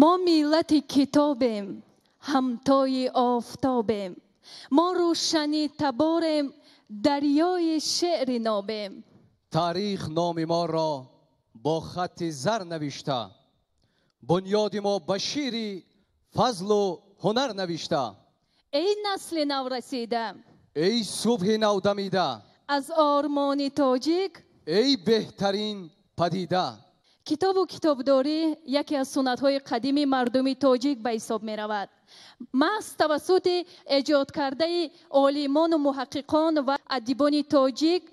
Мо миллати китобем, ҳамтои офтобем, мо рӯшани таборем, дарёи шеъри нобем. Таърих номи моро бо хати зар навишта, бунёди мо ба шири фазлу ҳунар навишта. Эй насли наврасида, эй субҳи навдамида, аз ормони тоҷик, эй беҳтарин падида. Китобу китобдорӣ яке аз суннатҳои қадими мардуми тоҷик ба ҳисоб меравад. Маҳз тавассути эҷодкардаи олимону муҳаққиқон ва адибони тоҷик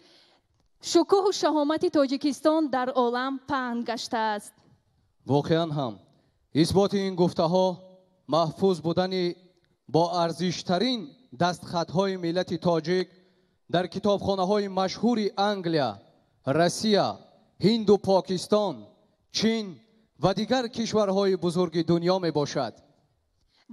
шукӯҳу шаҳомати Тоҷикистон дар олам паҳн гаштааст. Воқеан ҳам исботи ин гуфтаҳо маҳфуз будани бо арзиштарин дастхатҳои миллати тоҷик дар китобхонаҳои машҳури Англия, Россия, Ҳинду Покистон, Чин ва дигар кишварҳои бузурги дунё мебошад.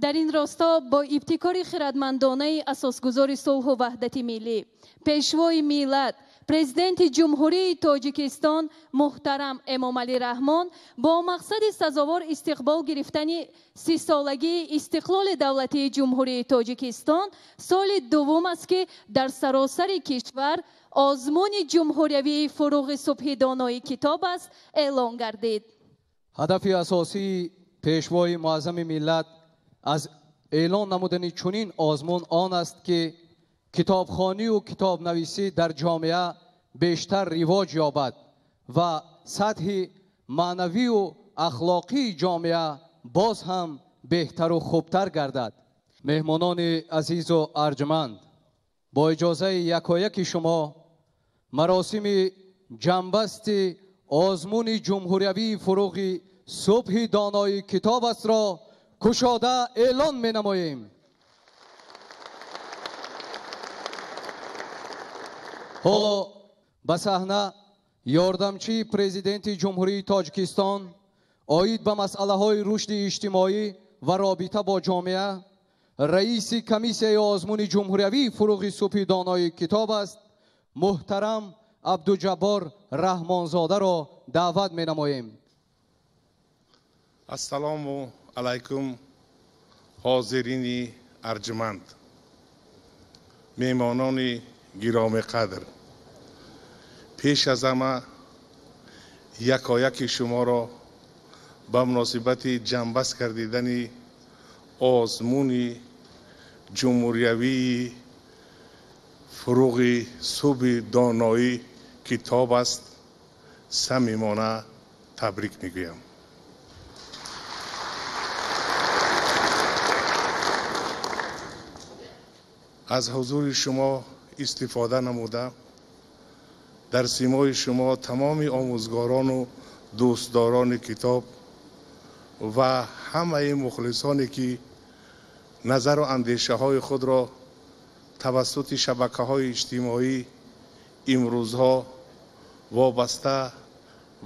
Дар ин росто бо ибтикори хирадмандонаи асосгузори сулҳу ваҳдати миллӣ, пешвои миллат, президенти Ҷумҳурии Тоҷикистон муҳтарам Эмомалӣ Раҳмон бо мақсади сазовор истиқбол гирифтани 30-солагии истиқлоли давлатии Ҷумҳурии Тоҷикистон соли дуввум аст, ки дар саросари кишвар озмуни ҷумҳуриявии фуруғи субҳи донои китоб аст эълон гардид. Ҳадафи асосии пешвои муаззами миллат аз эълон намудани чунин озмун он аст, ки китобхонию китобнависӣ дар ҷомеа бештар ривоҷ ёбад ва сатҳи маънавию ахлоқии ҷомеа боз ҳам беҳтару хубтар гардад. Меҳмонони азизу арҷманд, бо иҷозаи якояки шумо маросими ҷамъбасти озмуни ҷумҳуриявии фуруғи субҳи донои китоб астро кушода эълон менамоем. Ҳоло ба саҳна ёрдамчии президенти Ҷумҳурии Тоҷикистон оид ба масъалаҳои рушди иҷтимоӣ ва робита бо ҷомеа, раиси комиссияи озмуни ҷумҳуриявии фуруғи субҳи донои китоб аст муҳтарам Абдуҷаббор Раҳмонзодаро даъват менамоем. Ассалому алайкум, ҳозирини арҷманд, меҳмонони гиромиқадр. Пеш аз ҳама якояки шуморо ба муносибати ҷамъбаст гардидани озмуни ҷумҳуриявии фуруғи субҳи доноӣ китоб аст самимона табрик мегӯям. Аз ҳузури шумо истифода намуда дар симои шумо тамоми омӯзгорону дӯстдорони китоб ва ҳамаи мухлисоне ки назару андешаҳои худро тавассути шабакаҳои иҷтимоӣ имрӯзҳо вобаста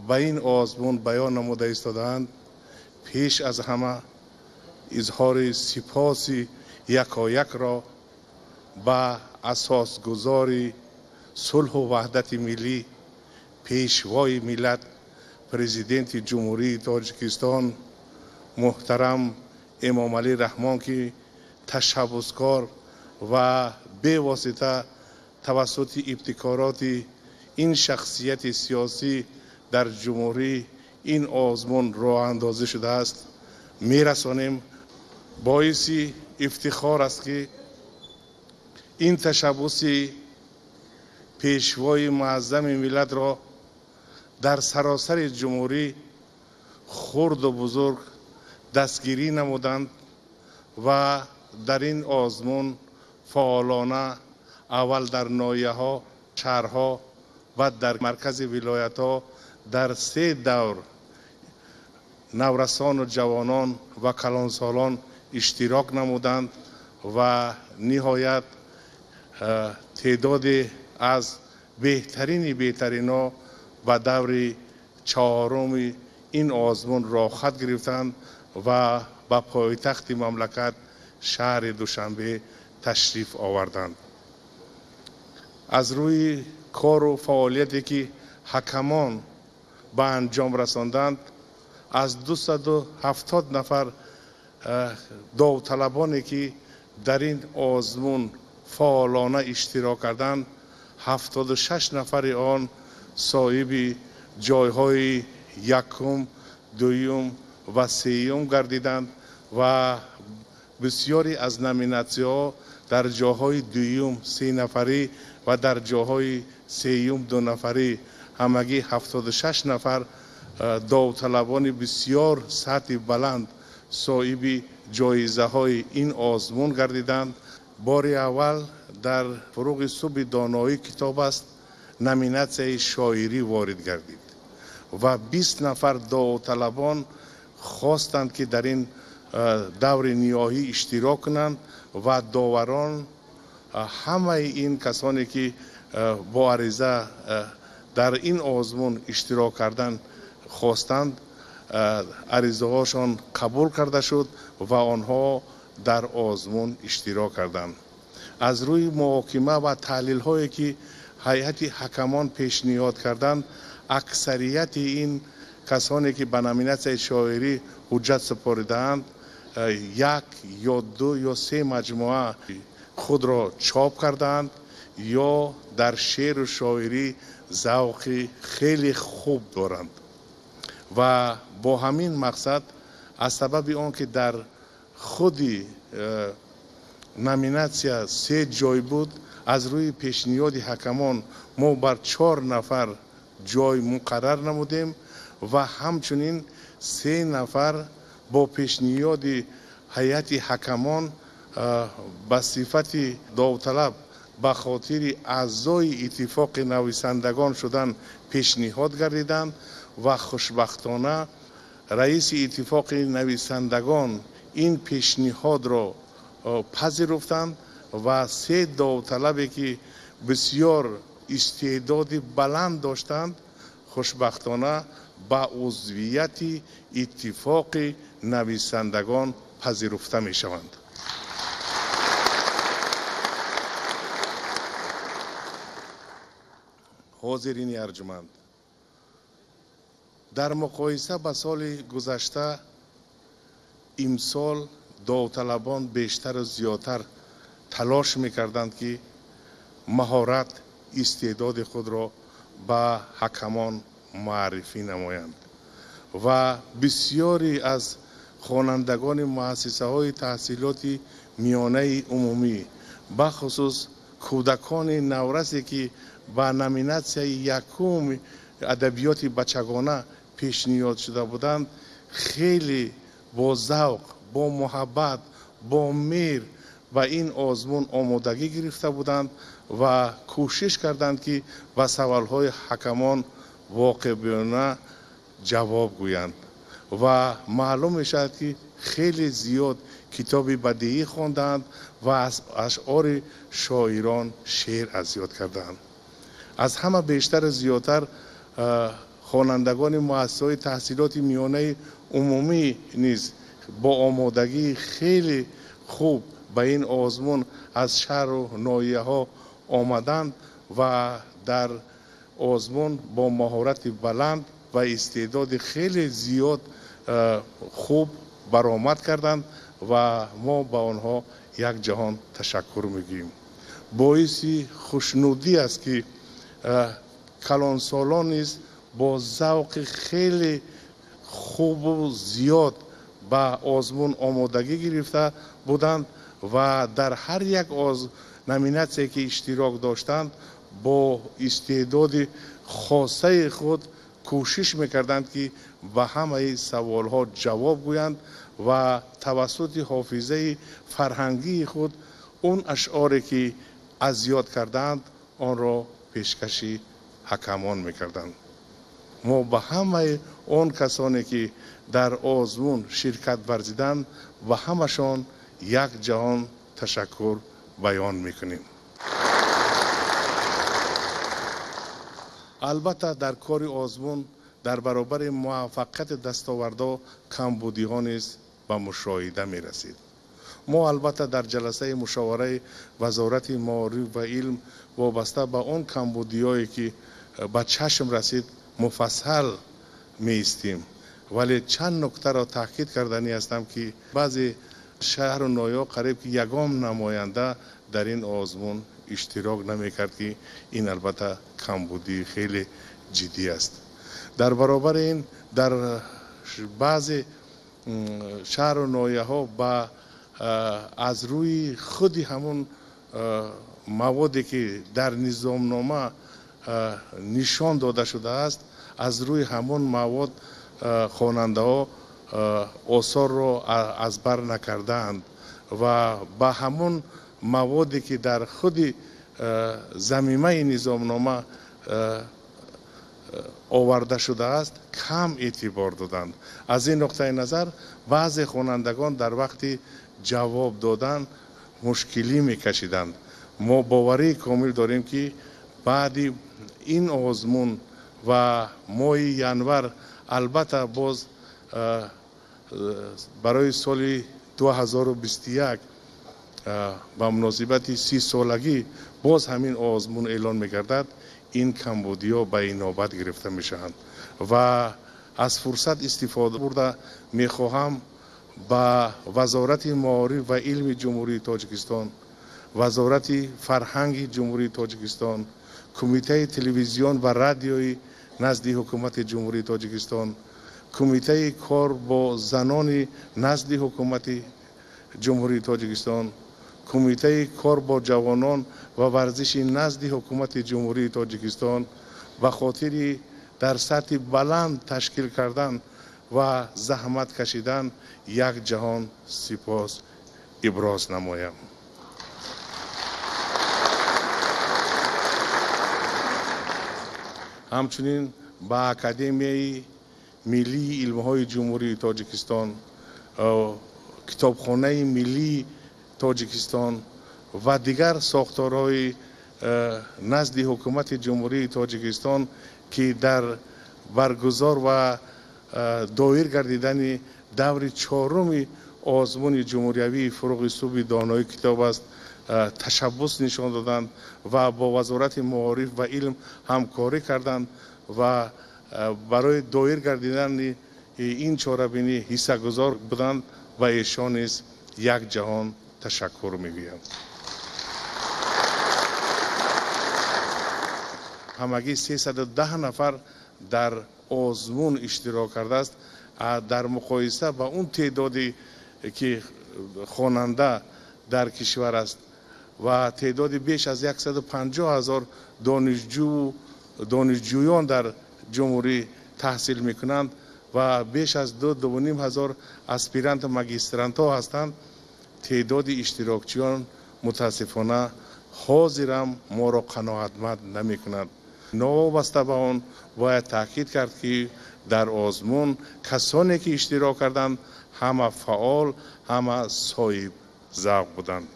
ба ин озмун баён намуда истодаанд, пеш аз ҳама изҳори сипоси якоякро ба асосгузори сулҳу ваҳдати миллӣ, пешвои миллат, президенти Ҷумҳурии Тоҷикистон муҳтарам Эмомалӣ Раҳмон, ки ташаббускор ва бевосита тавассути ибтикороти ин шахсияти сиёсӣ дар ҷумҳурӣ ин озмун роҳандозӣ шудааст, мерасонем. Боиси ифтихор аст, ки ин ташаббуси пешвои муаззами миллатро дар саросари ҷумҳурӣ хурду бузург дастгирӣ намуданд ва дар ин озмун фаъолона аввал дар ноҳияҳо, шаҳрҳо ва дар маркази вилоятҳо дар 3 давр наврасону ҷавонон ва калонсолон иштирок намуданд ва ниҳоят теъдоде аз беҳтарини беҳтаринҳо ба даври 4-уми ин озмун роҳхат гирифтанд ва ба пойтахти мамлакат шаҳри Душанбе ташриф оварданд. Аз рӯи кору фаъолияте ки ҳакамон ба анҷом расонданд, Аз 270 нафар довталабоне ки дар ин озмун фаъолона иштирок карданд, 76 нафари он соҳиби ҷойҳои якум, дуюм ва сеюм гардиданд ва бисёре аз номинатсияҳо дар ҷойҳои дуюм 3 нафарӣ ва дар ҷойҳои сеюм 2 нафарӣ, ҳамагӣ 76 нафар довталабони бисёр сатҳи баланд соҳиби ҷоизаҳои ин озмун гардиданд. Бори аввал дар фуруғи субҳи доноӣ китоб аст номинатсияи шоирӣ ворид гардид ва 20 нафар довталабон хостанд ки дар ин даври ниҳоӣ иштирок кунанд ва доварон ҳамаи ин касоне ки бо ариза дар ин озмун иштирок кардан хостанд, аризаҳошон қабул карда шуд ва онҳо дар озмун иштирок карданд. Аз рӯи муҳокима ва таҳлилҳое ки ҳайати ҳакамон пешниҳод карданд, аксарияти ин касоне ки ба номинатсияи шоирӣ ҳуҷҷат супоридаанд, 1 ё 2 ё 3 маҷмӯа худро чоп кардаанд ё дар шеъру шоирӣ завқи хеле хуб доранд ва бо ҳамин мақсад аз сабаби он ки дар худи номинатсия 3 ҷой буд, аз рӯи пешниҳоди ҳакамон мо бар 4 нафар ҷой муқаррар намудем ва ҳамчунин 3 нафар бо пешниҳоди ҳайати ҳакамон ба сифати довталаб ба хотири аъзои иттифоқи нависандагон шудан пешниҳод гардиданд ва хушбахтона раиси иттифоқи нависандагон ин пешниҳодро пазируфтанд ва 3 довталабе ки бисёр истеъдоди баланд доштанд, хушбахтона ба узвияти иттифоқи нависандагон пазируфта мешаванд. Ҳозирини арҷуманд, дар муқоиса ба соли гузашта имсол довталабон бештару зиёдтар талош мекарданд ки маҳорат, истеъдоди худро ба ҳакамон муаррифӣ намоянд ва бисёре аз хонандагони муассисаҳои таҳсилоти миёнаи умумӣ, бахусус кӯдакони наврасе ки ба номинатсияи якум адабиёти бачагона пешниҳод шуда буданд, хеле бо завқ, бо муҳаббат, бо меҳр ба ин озмун омодагӣ гирифта буданд ва кӯшиш карданд ки ба саволҳои ҳакамон воқеъбинона ҷавоб гӯянд ва маълум мешавад ки хеле зиёд китоби бадеӣ хондаанд ва аз ашъори шоирон шеър аз ёд кардаанд. Аз ҳама бештару зиёдтар хонандагони муассисаҳои таҳсилоти миёнаи умумӣ низ бо омодагии хеле хуб ба ин озмун аз шаҳру ноҳияҳо омаданд ва дар озмун бо маҳорати баланд ва истеъдоди хеле зиёд хуб баромад карданд ва мо ба онҳо як ҷаҳон ташаккур мегӯем. Боиси хушнудӣ аст ки калонсолон низ бо завқи хеле хубу зиёд ба озмун омодагӣ гирифта буданд ва дар ҳар як номинатсия ки иштирок доштанд бо истеъдоди хосаи худ кӯшиш мекарданд ки ба ҳамаи саволҳо ҷавоб гӯянд ва тавассути ҳофизаи фарҳангии худ он ашъоре ки аз ёд кардаанд онро пешкаши ҳакамон мекарданд. Мо ба ҳамаи он касоне ки дар озмун ширкат варзиданд ба ҳамашон як ҷаҳон ташаккур баён мекунем. Албатта дар кори озмун дар баробари муваффақияти дастовардҳо камбудиҳо низ ба мушоҳида мерасид. Мо албатта дар ҷаласаи мушовараи вазорати маориф ва илм вобаста ба он камбудиҳое ки ба чашм расид муфассал меистем. Вале чанд нуктаро таъкид карданӣ ҳастам, ки баъзе шаҳру ноҳияҳо қариб ки ягон намоянда дар ин озмун иштирок намекард, ки ин албатта камбудии хеле ҷиддӣ аст. Дар баробари ин дар баъзе шаҳру ноҳияҳо ба аз рӯи худи ҳамун маводе ки дар низомнома нишон дода шудааст, аз рӯи ҳамон мавод хонандаҳо осорро аз бар накардаанд ва ба ҳамон маводе ки дар худи замимаи низомнома оварда шудааст кам эътибор доданд. Аз ин нуқтаи назар баъзе хонандагон дар вақти ҷавоб додан мушкилӣ мекашиданд. Мо боварии комил дорем, ки баъди ин озмун ва моҳи январ албатта боз барои соли 2021 ба муносибати 30-солагӣ боз ҳамин озмун эълон мегардад, ин камбудиҳо ба инобат гирифта мешаванд. Ва аз фурсат истифода бурда мехоҳам ба Вазорати маориф ва илми Ҷумҳурии Тоҷикистон, Вазорати фарҳанги Ҷумҳурии Тоҷикистон, Кумитаи телевизион ва радиои назди Ҳукумати Ҷумҳурии Тоҷикистон, Кумитаи кор бо занони назди Ҳукумати Ҷумҳурии Тоҷикистон, Кумитаи кор бо ҷавонон ва варзиши назди Ҳукумати Ҷумҳурии Тоҷикистон ба хотири дар сатҳи баланд ташкил кардан ва заҳмат кашидан як ҷаҳон сипос иброз намоям. Ҳамчунин ба Академияи миллии илмҳои Ҷумҳурии Тоҷикистон, Китобхонаи миллии Тоҷикистон ва дигар сохторҳои назди Ҳукумати Ҷумҳурии Тоҷикистон, ки дар баргузор ва доир гардидани даври чоруми озмуни ҷумҳуриявии фурӯғи субҳи донои китоб аст, ташаббус нишон доданд ва бо Вазорати маориф ва илм ҳамкорӣ карданд ва барои доир гардидани ин чорабинӣ ҳиссагузор буданд ва эшон низ як ҷаҳон ташаккур мегӯям. Ҳамагӣ 310 нафар дар озмун иштирок кардааст. Дар муқоиса ба он теъдоде ки хонанда дар кишвар аст ва теъдоди беш аз 150 ҳазор донишҷӯён дар ҷумҳурӣ таҳсил мекунанд ва беш аз 2-2,5 ҳазор аспиранту магистрантҳо ҳастанд, теъдоди иштирокчиён мутаассифона ҳозирам моро қаноатманд намекунад. Новобаста ба он бояд таъкид кард, ки дар озмун касоне ки иштирок карданд ҳама фаъол, ҳама соҳиб завқ буданд.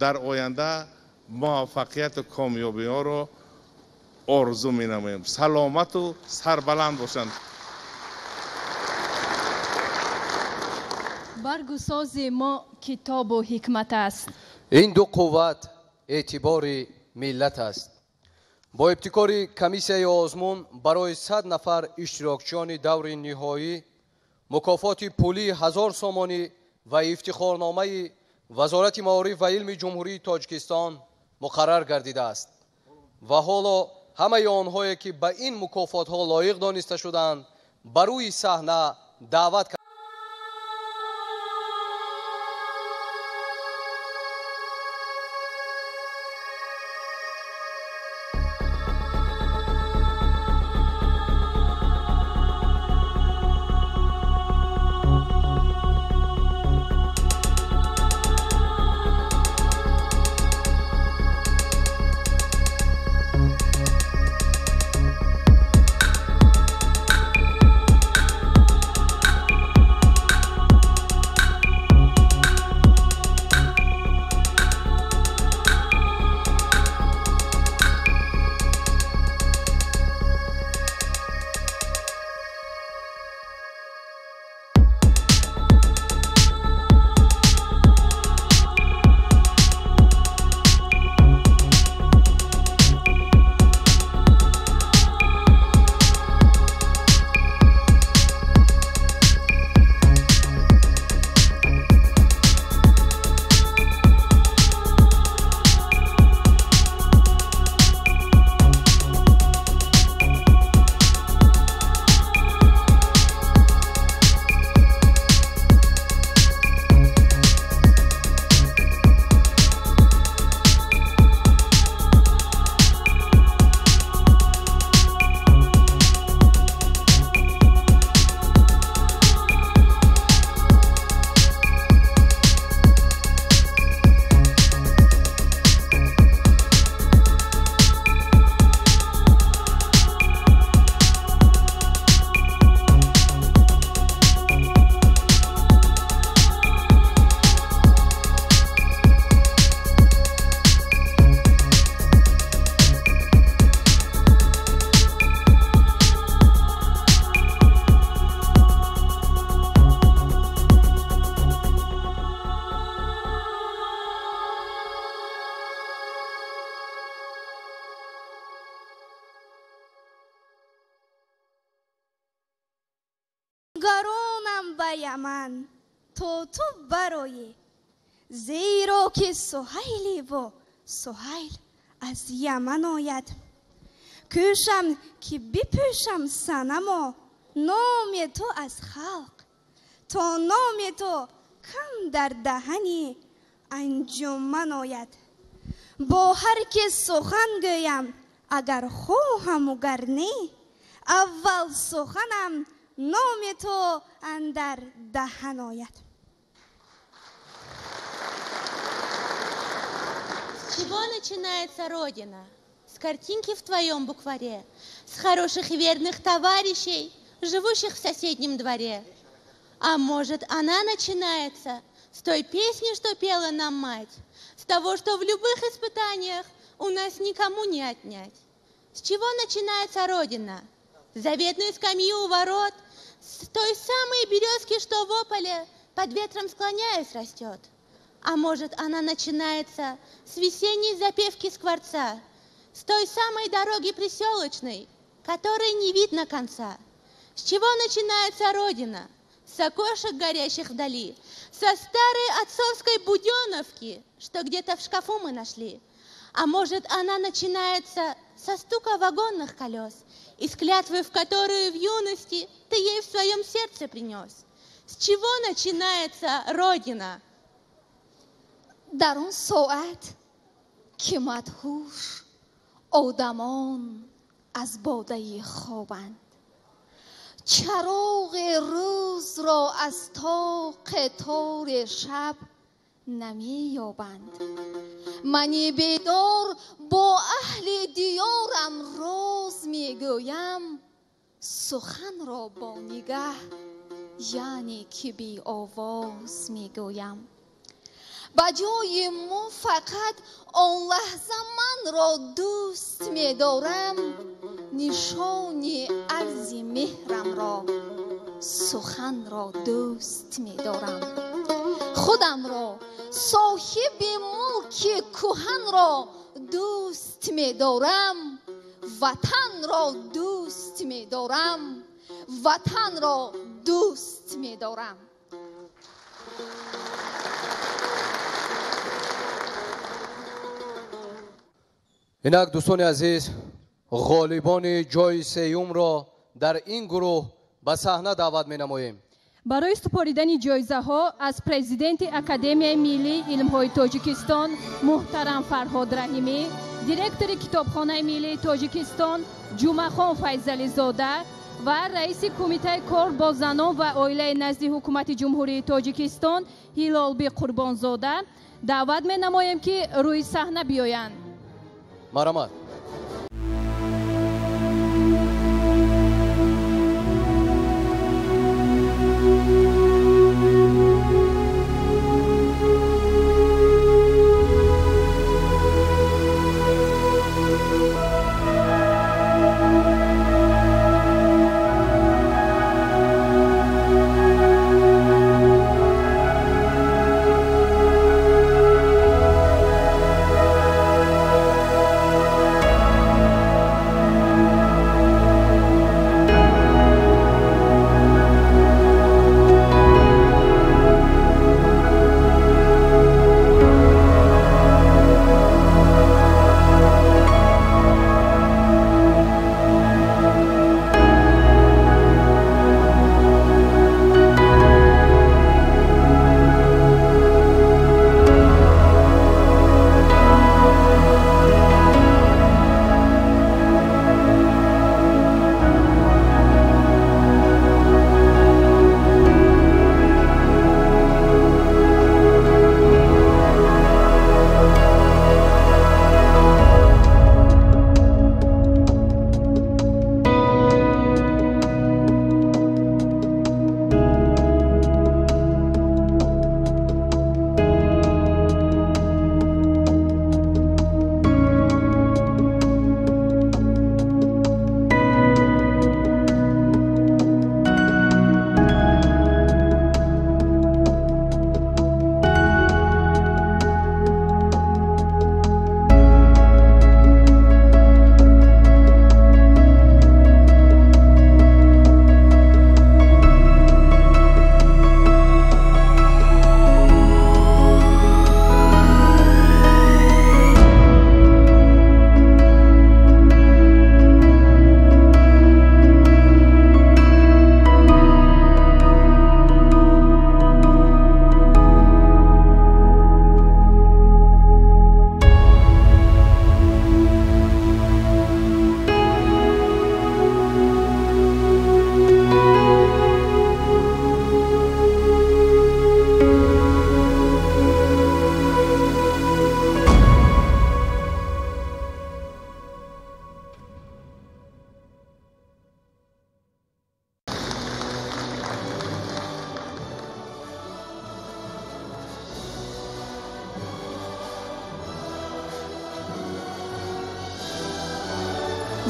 Дар оянда муваффақияту комёбиҳоро орзу менамоем. Саломату сарбаланд бошанд. Баргу сози мо китобу ҳикмат аст. Ин ду қувват эътибори миллат аст. Бо ибтикори комиссияи озмун барои 100 нафар иштирокчиёни даври ниҳоӣ мукофоти пулии 1000 сомонӣ ва ифтихорномаи Вазорати маориф ва илми Ҷумҳурии Тоҷикистон муқаррар гардидааст. Ва ҳоло ҳамаи онҳое ки ба ин мукофотҳо лоиқ дониста шуданд, ба рӯи саҳна даъват Нигаронам ба Яман то ту бароӣ, зеро ки Суҳайли во Суҳайл аз Яман ояд. Кӯшам ки бипӯшам санамо номи ту аз халқ, то номи ту кам дар даҳани анҷуман ояд. Бо ҳар ки сухан гӯям агар хоҳаму гар не, аввал суханам номи ту андар даҳан ояд. С чего начинается Родина? С картинки в твоем букваре, с хороших и верных товарищей, живущих в соседнем дворе. А может, она начинается с той песни, что пела нам мать, с того, что в любых испытаниях у нас никому не отнять. С чего начинается Родина? С заветной скамьи у ворот, с той самой березки, что в ополе под ветром склоняясь растет. А может, она начинается с весенней запевки скворца, с той самой дороги приселочной, которой не видно конца. С чего начинается Родина? С окошек, горящих вдали, со старой отцовской буденовки, что где-то в шкафу мы нашли. А может, она начинается со стука вагонных колес и с клятвы, в которую в юности ты ей в своем сердце принес. С чего начинается Родина? Дар он соат ки мадҳуш одамон аз бодаи хобанд, чароғи рӯзро аз тоқи тори шаб намеёбанд. Мани бедор бо аҳли диёрам роз мегӯям, суханро бо нигаҳ яъне ки беовоз мегӯям. Ба ҷои мо фақат он лаҳза манро дӯст медорам, нишони арзи меҳрамро суханро дӯст медорам. Худамро соҳиби мулки кӯҳанро дӯст медорам, ватанро дӯст медорам, ватанро дӯст медорам. Инак дӯстони азиз, ғолибони ҷои сеюмро дар ин гурӯҳ ба саҳна даъват менамоем. Барои супоридани ҷоизаҳо аз президенти Академияи миллии илмҳои Тоҷикистон муҳтарам Фарҳод Раҳимӣ, директори Китобхонаи миллии Тоҷикистон Ҷумъахон Файзализода ва раиси Кумитаи кор бо занон ва оилаи назди Ҳукумати Ҷумҳурии Тоҷикистон Ҳилолбӣ Қурбонзода даъват менамоем, ки рӯи саҳна биёянд. Марҳамат.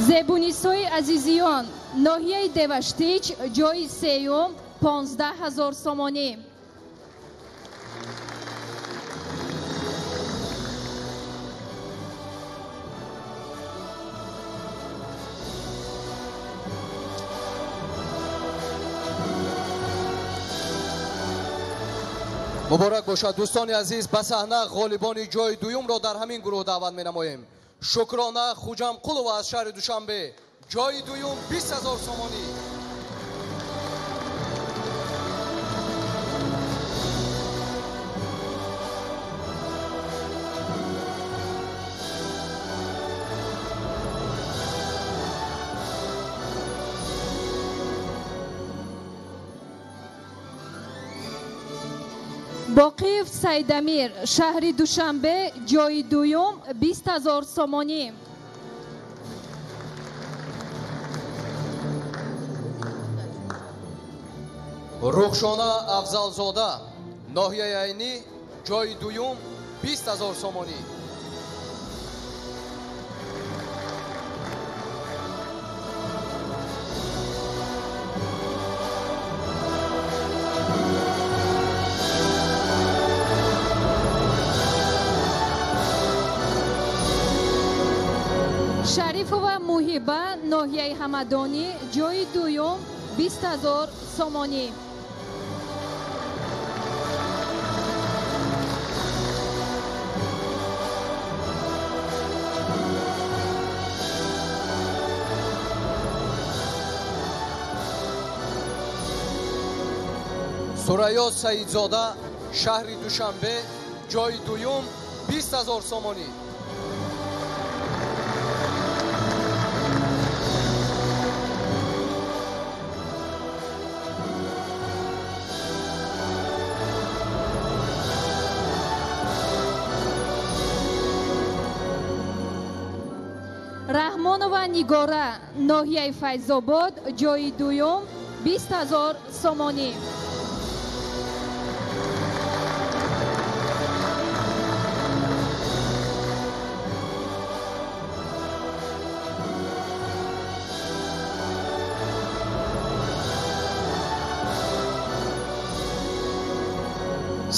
Зебунисои Азизиён, ноҳияи Деваштич, ҷойи сеюм, 15 000 сомонӣ. Муборак бошад, дӯстони азиз, ба саҳна ғолибони ҷойи дуюмро дар ҳамин гурӯҳ даъват менамоем. Шукрона Хуҷамқулова аз шаҳри Душанбе, ҷойи дуюм, 20 000 сомонӣ. Боқиев Сайдамир, шаҳри Душанбе, ҷойи дуюм, 20 000 сомонӣ. Рухшона Афзалзода, ноҳияи Айнӣ, ҷойи дуюм, 20 000 сомонӣ. Шарифова Муҳиба, ноҳияи Ҳамадонӣ, ҷойи дуюм, 20 000 сомонӣ. Сурайё Саидзода, шаҳри Душанбе, ҷойи дуюм, 20 000 сомонӣ. Раҳмонова Нигора, ноҳияи Файзобод, ҷойи дуюм, 20 000 сомонӣ.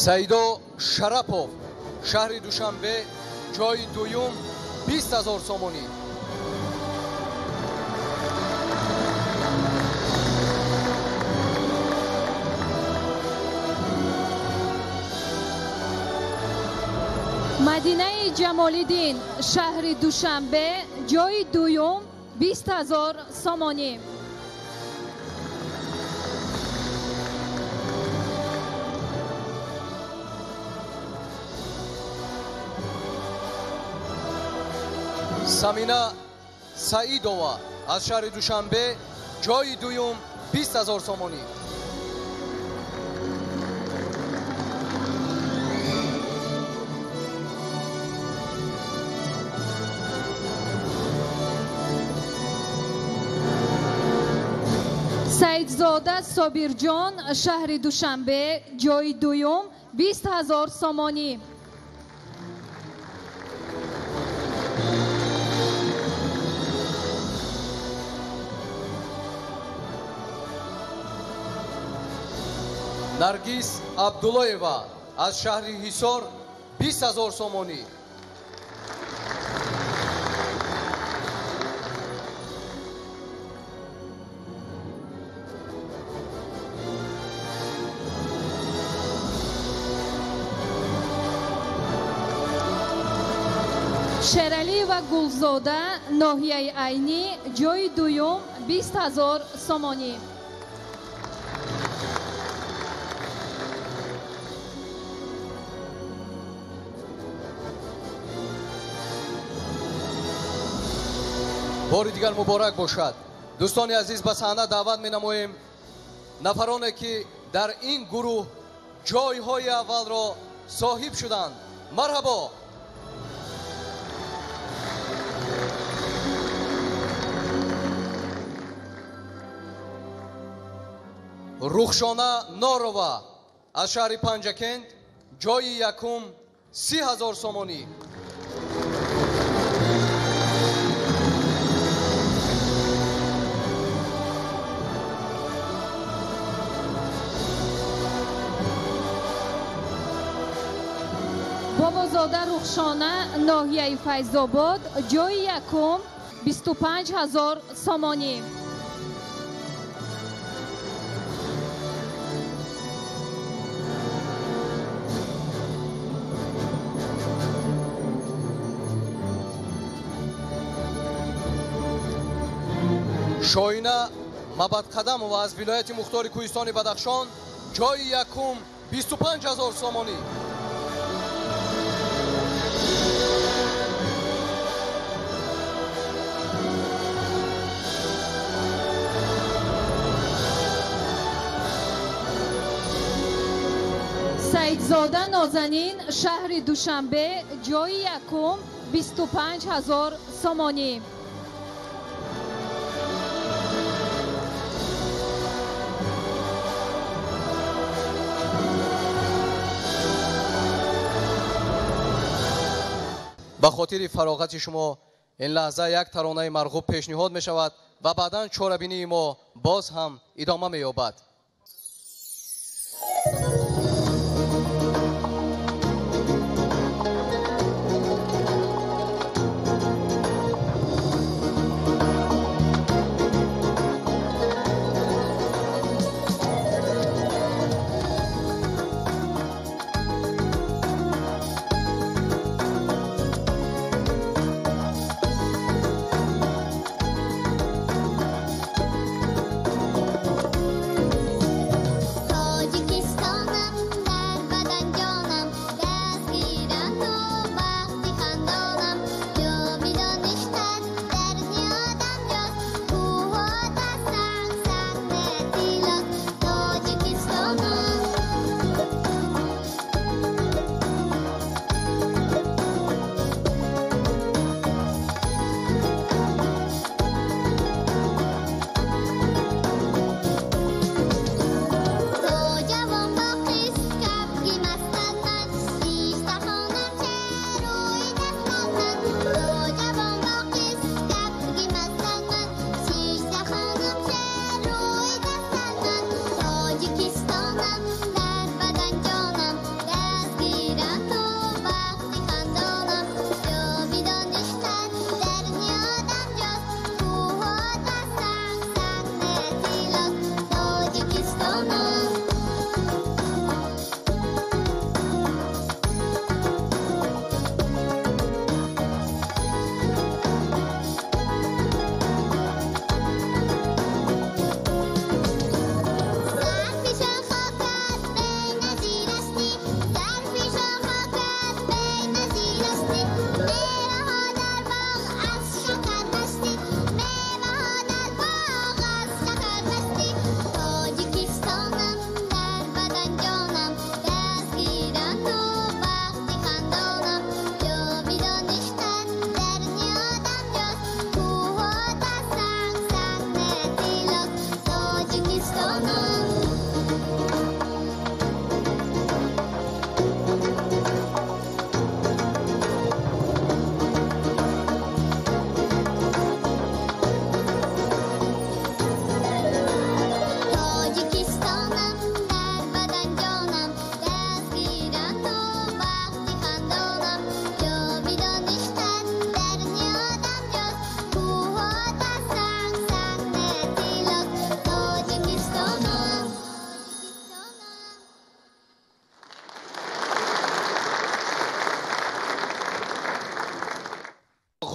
Саидо Шарапов, шаҳри Душанбе, ҷойи дуюм, 20 000 сомонӣ. Мадинаи Ҷамолиддин, шаҳри Душанбе, ҷойи дуюм, 20 000 сомонӣ. Самина Саидова аз шаҳри Душанбе, ҷойи дуюм, 20 000 сомонӣ. Саидзода Собирҷон, шаҳри Душанбе, ҷойи дуюм, 20 000 сомонӣ. Наргиз Абдуллоева аз шаҳри Ҳисор, 20 000 сомонӣ. Шералиева Гулзода, ноҳияи Айнӣ, ҷойи дуюм, 20 000 сомонӣ. Бори дигар муборак бошад. Дӯстони азиз, ба саҳна даъват менамоем нафароне ки дар ин гурӯҳ ҷойҳои аввалро соҳиб шуданд. Марҳабо! Рухшона Норова аз шаҳри Панҷакент, ҷойи якум, 30 000 сомонӣ. Бобозода Рухшона, ноҳияи Файзобод, ҷойи якум, 25 ҳазор сомонӣ. Шоина Мабадқадамова аз вилояти мухтори Кӯҳистони Бадахшон, ҷойи якум, 25 ҳазор сомонӣ. Саидзода Нозанин, шаҳри Душанбе, ҷойи якум, 25 ҳазор сомонӣ. Ба хотири фароғати шумо ин лаҳза як таронаи марғуб пешниҳод мешавад ва баъдан чорабинии мо боз ҳам идома меёбад.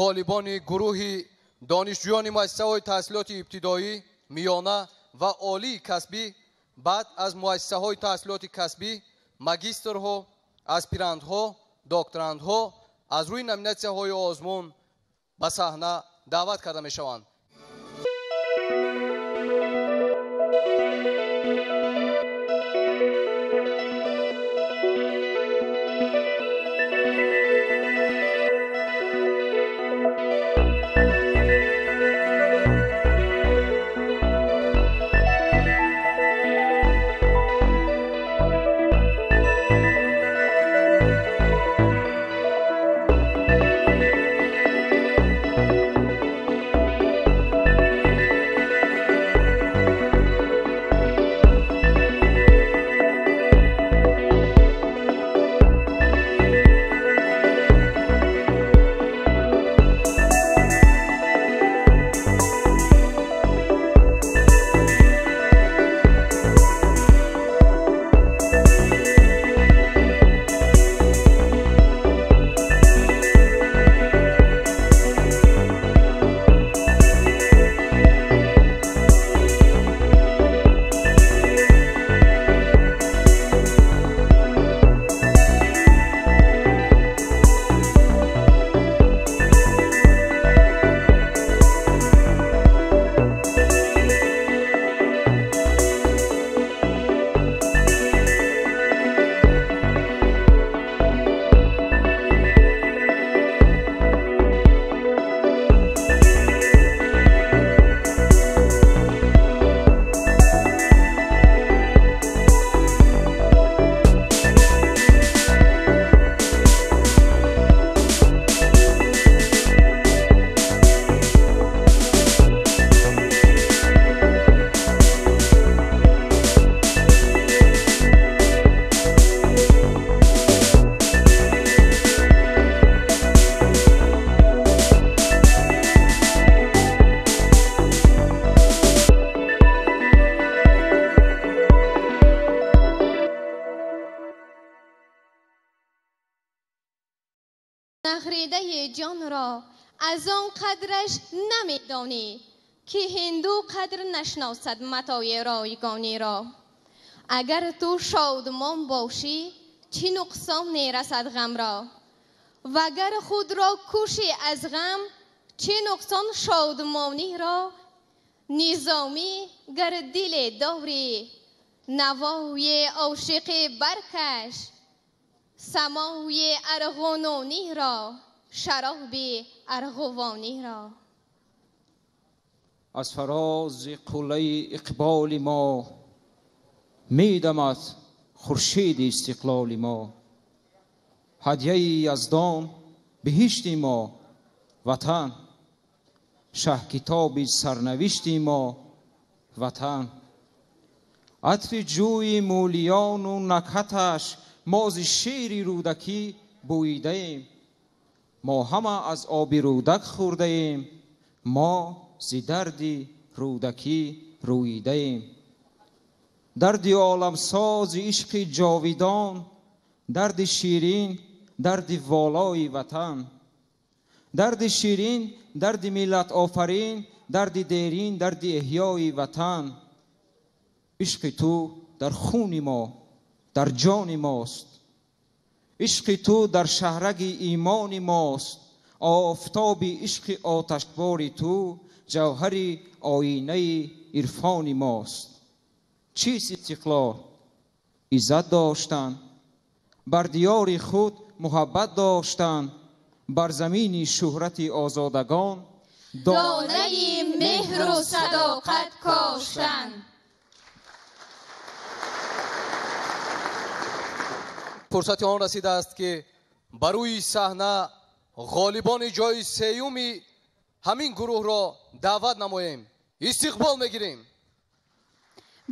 Ғолибони гурӯҳи донишҷӯёни муассисаҳои таҳсилоти ибтидоӣ, миёна ва олии касбӣ, баъд аз муассисаҳои таҳсилоти касбӣ, магистрҳо, аспирантҳо, докторантҳо аз рӯи номинатсияҳои озмун ба саҳна даъват карда мешаванд. Нағридаи ҷонро аз он қадраш намедонӣ, ки ҳинду қадр нашносад матои ройгониро. Агар ту шодмон бошӣ, чӣ нуқсон мерасад ғамро? Вагар худро кушӣ аз ғам, чӣ нуқсон шодмониро? Низомӣ гар диле дорӣ, навои ошиқӣ баркаш, самои арғунониро, шароби арғувониро. Аз фарози қуллаи иқболи мо медамад хуршеди истиқлоли мо. Ҳадияи яздон биҳишти мо ватан, шаҳкитоби сарнавишти мо ватан. Атри ҷӯи мӯлиёну накҳаташ мо зи шеъри рӯдакӣ бӯидаем. Мо ҳама аз оби рӯдак хӯрдаем, мо зи дарди рӯдакӣ рӯидаем. Дарди оламсози ишқи ҷовидон, дарди ширин, дарди волои ватан. Дарди ширин, дарди миллатофарин, дарди дерин, дарди эҳёи ватан. Ишқи ту дар хуни мо, дар ҷони мост. Ишқи ту дар шаҳраги имони мост. Офтоби ишқи оташбори ту ҷавҳари оинаи ирфони мост. Чист истиқлол? Иззат доштан, бар диёри худ муҳаббат доштан, бар замини шӯҳрати озодагон донаи меҳру садоқат коштан. Фурсати он расидааст, ки ба рӯи саҳна ғолибони ҷои сеюми ҳамин гурӯҳро даъват намоем. Истиқбол мегирем.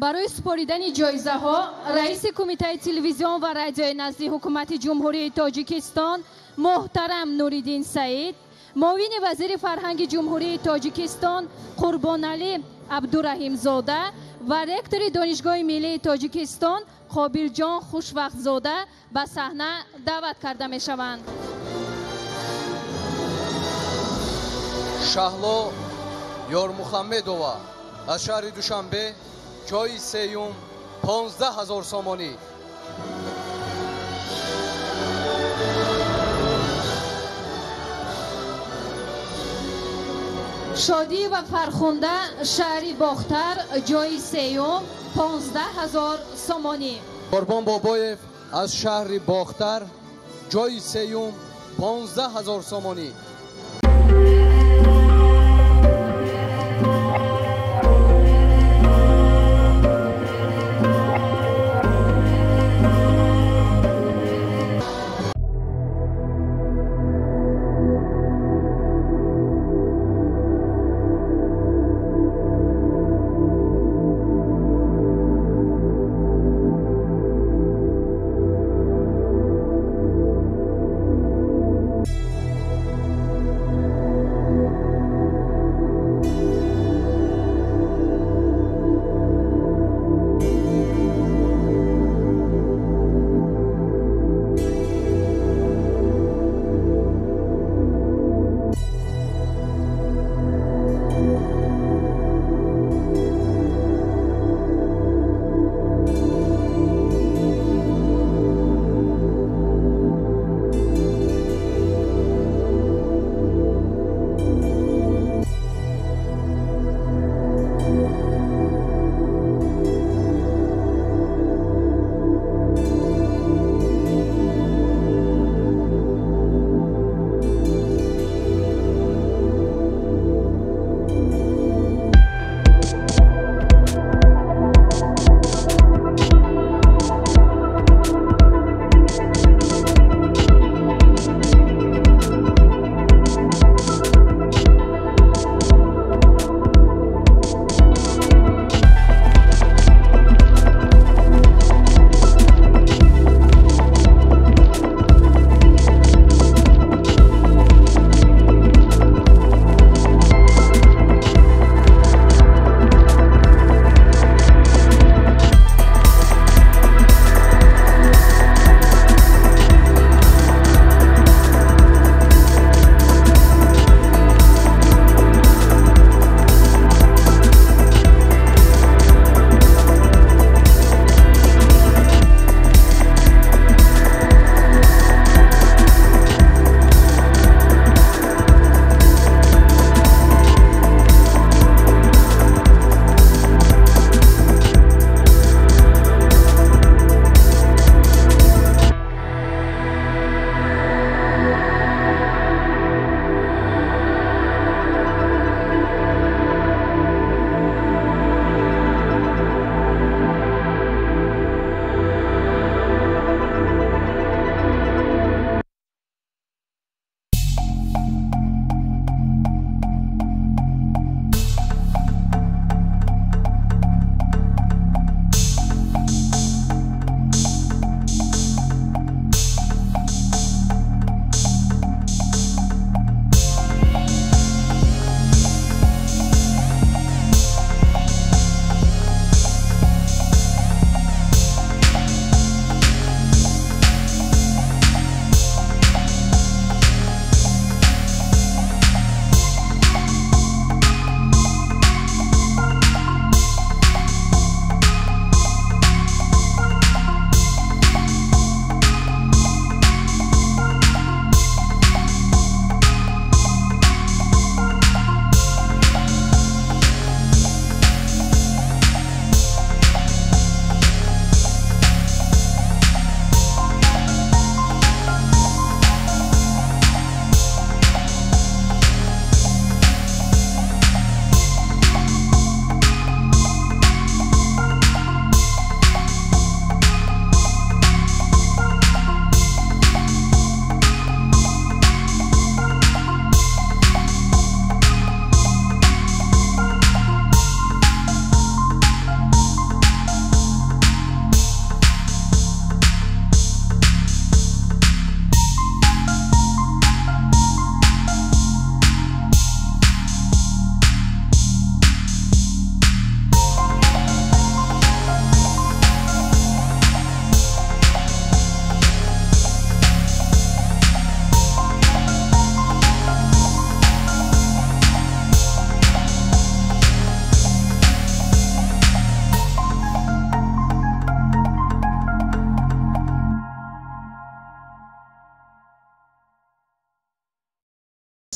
Барои супоридани ҷоизаҳо раиси Кумитаи телевизион ва радиои назди Ҳукумати Ҷумҳурии Тоҷикистон муҳтарам Нуриддин Саид, муовини вазири фарҳанги Ҷумҳурии Тоҷикистон Қурбоналӣ Абдураҳимзода ва ректори Донишгоҳи миллии Тоҷикистон Қобилҷон Хушвақтзода ба саҳна даъват карда мешаванд. Шаҳло Ёрмухаммедова аз шаҳри Душанбе, ҷои сеюм, 15 000 сомонӣ. Шодӣ ва Фархунда, шаҳри Бохтар, ҷои сеюм, 15 000 сомонӣ. Қурбон Бобоев аз шаҳри Бохтар, ҷои сеюм, 15 000 сомонӣ.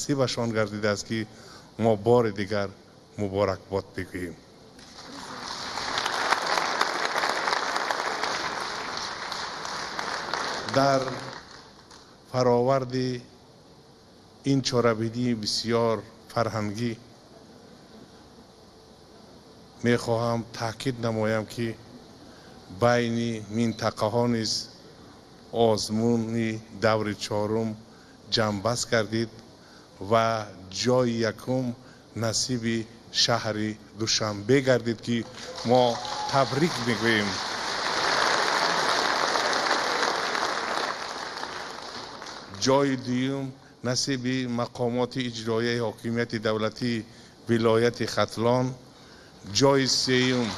Насибашон гардидааст, ки мо бори дигар муборакбод бигӯем. Дар фароварди ин чорабинии бисёр фарҳангӣ мехоҳам таъкид намоям, ки байни минтақаҳо низ озмуни даври чорум ҷамъбаст гардид ва ҷои якум насиби шаҳри Душанбе гардид, ки мо табрик мегӯем. Ҷои дуюм насиби мақомоти иҷроияи ҳокимияти давлатии вилояти Хатлон, ҷои сеюм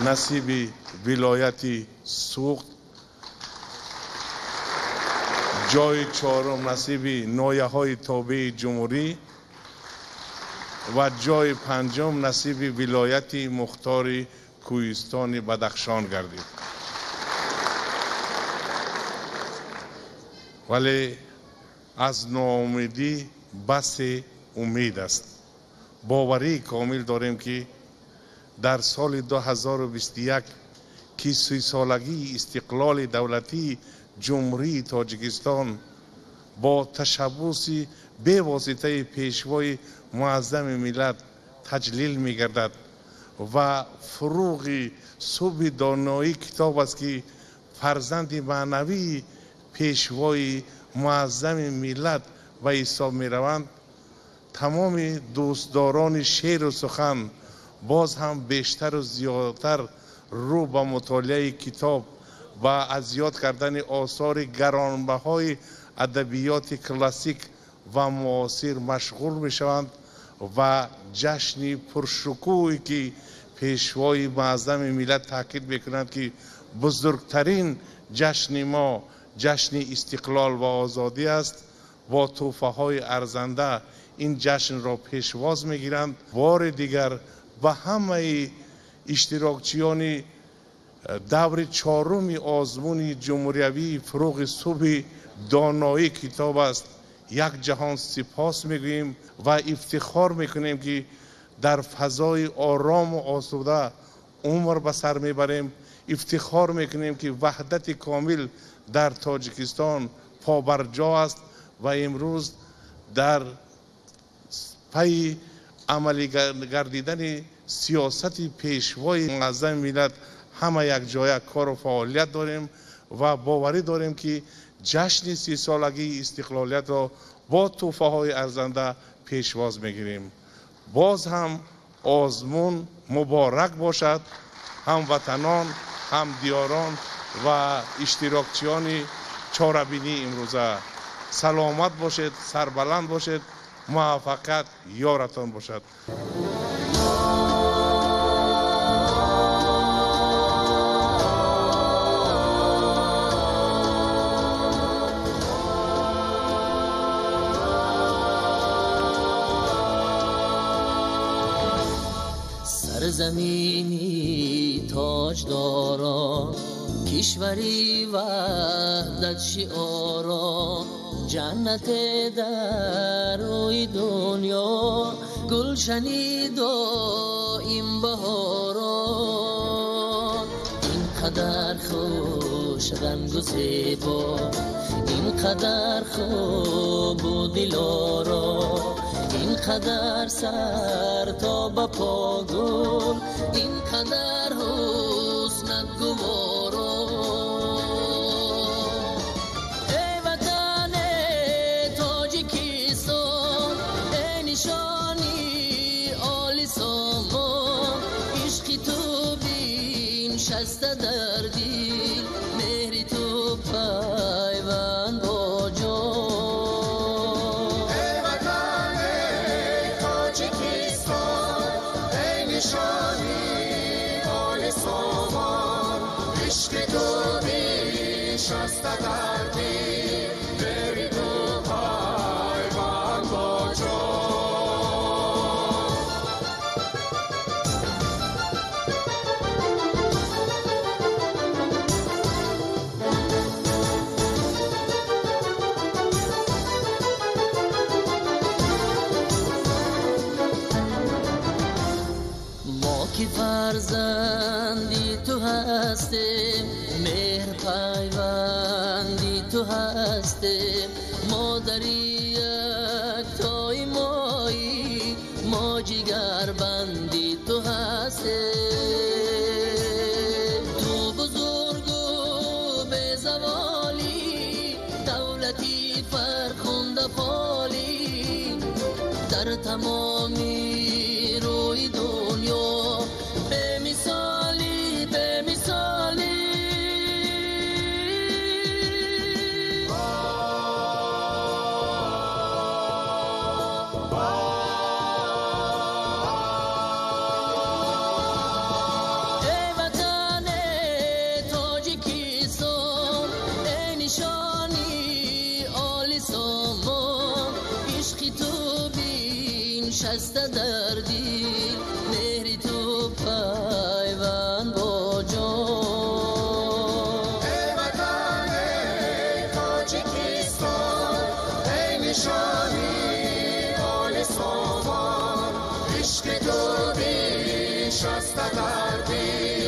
насиби вилояти Суғд, ҷои чорум насиби ноҳияҳои тобеи ҷумҳурӣ ва ҷои панҷум насиби вилояти мухтори Кӯҳистони Бадахшон гардид. Вале аз ноумедӣ басе умед аст. Боварии комил дорем, ки дар соли 2021, ки сисолагии истиқлоли давлатии Ҷумҳурии Тоҷикистон бо ташаббуси бевоситаи Пешвои Муаззами миллат таҷлил мегардад ва фуруғи субҳи доноӣ китоб аст, ки фарзанди маънавии Пешвои Муаззами миллат ба ҳисоб мераванд, тамоми дӯстдорони шеъру сухан боз ҳам бештару зиёдтар рӯ ба мутолиаи китоб ва аз ёд кардани осори гаронбаҳои адабиёти классик ва муосир машғул мешаванд ва ҷашни пуршукӯҳе, ки Пешвои Муаззами миллат таъкид мекунанд, ки бузургтарин ҷашни мо ҷашни истиқлол ва озодӣ аст, бо тӯҳфаҳои арзанда ин ҷашнро пешвоз мегиранд. Бори дигар ба ҳамаи иштирокчиёни даври чоруми озмуни ҷумҳуриявии фуруғи субҳи доноӣ китоб аст як ҷаҳон сипос мегӯем ва ифтихор мекунем, ки дар фазои орому осуда умр ба сар мебарем. Ифтихор мекунем, ки ваҳдати комил дар Тоҷикистон побарҷо аст ва имрӯз дар пайи амалигардидани сиёсати Пешвои Муаззами миллат ҳама якҷоя кору фаъолият дорем ва боварӣ дорем, ки ҷашни сисолагии истиқлолиятро бо тӯҳфаҳои арзанда пешвоз мегирем. Боз ҳам озмун муборак бошад, ҳамватанон, ҳамдиёрон ва иштирокчиёни чорабинии имрӯза. Саломат бошед, сарбаланд бошед, муваффақият ёратон бошад. Сарзамини тоҷдорон, кишвари ваҳдат шиорон, ҷаннате дар рӯи дунё, гулшани доим баҳорон. Ин қадар хуш рангу зебо, ин қадар хубу дилоро, ин қадар сар то ба по гул, ин қадар ҳуснат гуворо. Эй ватане Тоҷикистон, эй нишони оли сомон, ишқи ту биншаста дар дил, меҳри ту пайванд бо ҷон. Эй ватане Тоҷикистон, эй нишони оли сомон, ишқи ту биншаста дар дил, меҳри ту пайванд бо ҷон. Ҷигарбанди ту ҳастем, меҳр пайванди ту ҳастем, модари яктои моӣ, мо ҷигарбанди ту ҳастем. Ту бузургу безаволӣ, давлати фархунда фолӣ, дар тамоми рӯи дунё бемисолӣ, бемисолӣ. Эй ватане Тоҷикистон, эй нишони оли сомон, ишқи ту биншаста дар дил, меҳри ту пайванд бо ҷон. Эй ватане Тоҷикистон, эй нишони оли сомон, ишқи ту биншаста дар дил.